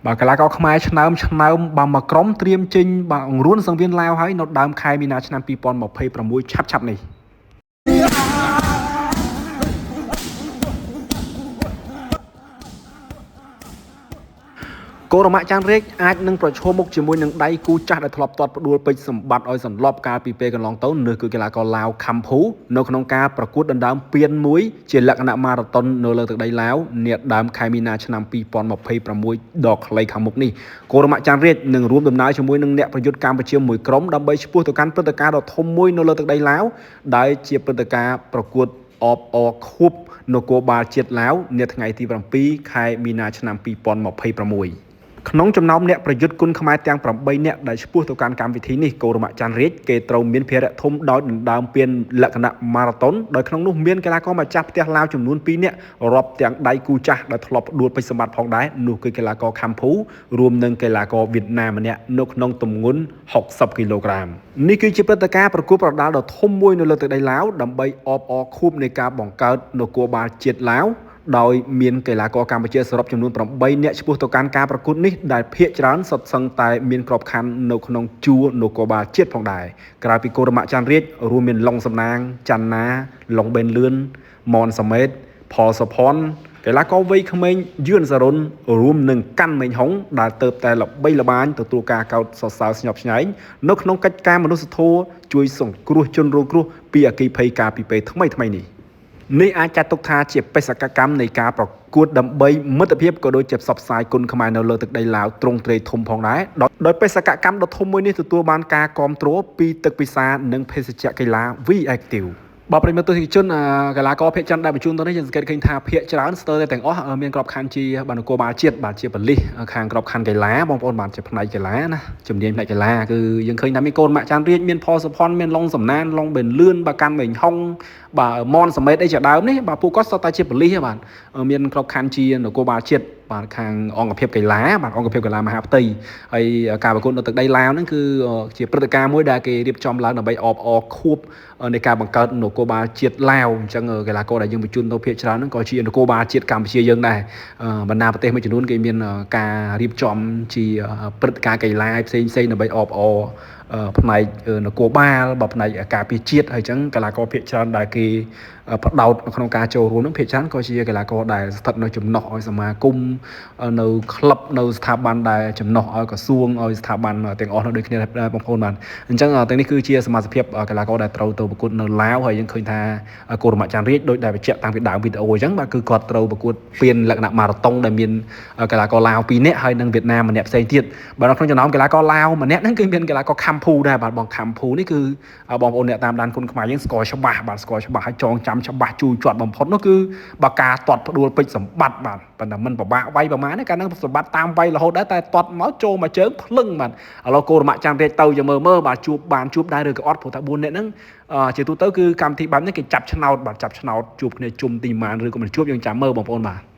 បាទកីឡាករខ្មែរឆ្នើមឆ្នើមបាទមួយក្រុមត្រៀមចេញបាទអង្រួនសង្វៀនឡាវហើយនៅដើមខែមីនាឆ្នាំ2026ឆាប់ឆាប់ៗនេះ កូរ៉ាម៉ាក់ចាន់រេកអាចនឹងប្រឈមមុខជាមួយនឹងដៃគូចាស់ដែលធ្លាប់ទាត់ផ្ដួលពេជ្រសម្បត្តិឲ្យសន្លប់កាលពីពេលកន្លងទៅនោះគឺកីឡាករឡាវខំភូនៅក្នុងការប្រកួតដណ្ដើមពានមួយជាលក្ខណៈម៉ារ៉ាតុននៅលើទឹកដីឡាវនាដើមខែមីនាឆ្នាំ2026ដ៏ខ្លីខាងមុខនេះកូរ៉ាម៉ាក់ចាន់រេកនឹងរួមដំណើរជាមួយនឹងអ្នកប្រយុទ្ធកម្ពុជាមួយក្រុមដើម្បីឆ្ពោះទៅកាន់ព្រឹត្តិការណ៍ដ៏ធំមួយនៅលើទឹកដីឡាវដែលជាព្រឹត្តិការណ៍ប្រកួតអបអរខួបនគរបាលជាតិឡាវនាថ្ងៃទី7ខែមីនាឆ្នាំ2026ក្នុងចំណោមអ្នកប្រយុទ្ធគុណខ្មែរទាំង8នាក់ដែលឆ្ពោះទៅកាន់កម្មវិធីនេះកូរ៉ាម៉ាក់ចាន់រាជគេត្រូវមានភារៈធំដោយដណ្ដើមពានលក្ខណៈម៉ារ៉ាតុនដោយក្នុងនោះមានកីឡាករម្ចាស់ផ្ទះឡាវចំនួន2នាក់រាប់ទាំងដៃគូចាស់ដែលធ្លាប់ផ្ដួលពេជ្រសម្បត្តិផងដែរនោះគឺកីឡាករខំភូរួមនឹងកីឡាករវៀតណាមម្នាក់នៅក្នុងទម្ងន់60គីឡូក្រាមនេះគឺជាព្រឹត្តិការណ៍ប្រកួតប្រដាល់ដ៏ធំមួយនៅលើទឹកដីឡាវដើម្បីអបអរខួបនៃការបង្កើតនគរបាលជាតិឡាវដោយមានកីឡាករកម្ពុជាសរុបចំនួន8នាក់ឆ្ពោះទៅកាន់ការប្រកួតនេះដែលភាគច្រើនសុទ្ធសឹងតែមានក្របខ័ណ្ឌនៅក្នុងជួរនគរបាលជាតិផងដែរក្រៅពីកូរ៉ាម៉ាក់ចាន់រាជរួមមានឡុងសំណាងច័ន្ទណាឡុងបេនលឿនមនសមេតផលសុផនកីឡាករវ័យក្មេងយឿនសារុនរួមនឹងកាន់មេងហុងដែលទៅតែល្បីល្បាញទទួលការកោតសរសើរស្ញប់ស្ញែងនៅក្នុងកិច្ចការមនុស្សធម៌ជួយសង្គ្រោះជនរងគ្រោះពីអគ្គិភ័យកាលពីពេលថ្មីៗនេះនេះអាចចាត់ទុកថាជាបេសកកម្មនៃការប្រកួតដើម្បីមិត្តភាពក៏ដូចជាផ្សព្វផ្សាយគុណខ្មែរនៅលើទឹកដីឡាវទ្រង់ទ្រាយធំផងដែរដោយបេសកកម្មដ៏ធំមួយនេះទទួលបានការគាំទ្រពីទឹកពិសានិងភេសជ្ជៈកីឡា V Active បាទប្រិយមិត្តទស្សនិកជនកីឡាករភាគច្រើនដែលបញ្ជូនទៅនេះយើងសង្កេតឃើញថាភាគច្រើនស្ទើរតែទាំងអស់មានក្របខ័ណ្ឌជាបាទនគរបាលជាតិបាទជាប៉ូលីសខាងក្របខ័ណ្ឌកីឡាបងប្អូនបាទជាផ្នែកកីឡាណាជំនាញផ្នែកកីឡាគឺយើងឃើញថាមានកូនម៉ាក់ចាន់រាជមានផលសុផនមានឡុងសំណានឡុងបេនលឿនបាទកាន់មេងហុងបាទមនសមេតអីជាដើមនេះបាទពួកគាត់សុទ្ធតែជាប៉ូលីសបាទមានក្របខ័ណ្ឌជានគរបាលជាតិបាទខាងអង្គភាពកីឡាបាទអង្គភាពកីឡាមហាផ្ទៃហើយការប្រកួតនៅទឹកដីឡាវហ្នឹងគឺជាព្រឹត្តិការណ៍មួយដែលគេរៀបចំឡើងដើម្បីអបអរខួបនៃការបង្កើតនគរបាលជាតិឡាវអញ្ចឹងកីឡាករដែលយើងបញ្ជូនទៅភាគច្រើនហ្នឹងក៏ជានគរបាលជាតិកម្ពុជាយើងដែរបណ្ដាប្រទេសមួយចំនួនគេមានការរៀបចំជាព្រឹត្តិការណ៍កីឡាផ្សេងៗដើម្បីអបអរផ្នែកនគរបាលបើផ្នែកការពារជាតិហើយអញ្ចឹងកីឡាករភាគច្រើនដែលគេផ្ដោតនៅក្នុងការចូលរួមហ្នឹងភាគច្រើនក៏ជាកីឡាករដែលស្ថិតនៅចំណុះឲ្យសមាគមនៅក្លឹបនៅស្ថាប័នដែលចំណុះឲ្យក្រសួងឲ្យស្ថាប័នទាំងអស់នោះដូចគ្នាដែរបងប្អូនបាទអញ្ចឹងទាំងនេះគឺជាសមាជិកកីឡាករដែលត្រូវទៅប្រកួតនៅឡាវហើយយើងឃើញថាកូរ៉ាម៉ាក់ចាន់រាជដោយដែលបញ្ជាក់តាំងពីដើមវីដេអូអញ្ចឹងបាទគឺគាត់ត្រូវប្រកួតពានលក្ខណៈម៉ារ៉ាតុងដែលមានកីឡាករឡាវ2នាក់ហើយនិងវៀតណាមម្នាក់ផ្សេងទៀតបាទនៅក្នុងចំណោមកីឡាករឡាវម្នាក់ហ្នឹងគឺមានកីឡាករខំភូដែរបាទបងខំភូនេះគឺបងប្អូនអ្នកតាមដានគុណខ្មែរយើងស្គាល់ច្បាស់បាទស្គាល់ច្បាស់ហើយចងចាំច្បាស់ជូរជាត់បំផុតនោះគឺបើការទាត់ផ្ដួលពេជ្រសម្បត្តិបាទប៉ុន្តែមិនពិបាកវាយប្រហែលទេកាលហ្នឹងសម្បត្តិតាមវាយរហូតដែរតែទាត់មកចូលមកជើងភ្លឹងបាទឥឡូវកូរ៉ាម៉ាក់ចាំរាជទៅយកមើលមើលបាទជួបបានជួបដែរឬក៏អត់ព្រោះថា4នាក់ហ្នឹងជាទូទៅគឺកម្មវិធីបែបនេះគេចាប់ឆ្នោតបាទចាប់ឆ្នោតជួបគ្នាជុំទីម៉ានឬក៏មិនជួបយើងចាំមើលបងប្អូនបាទ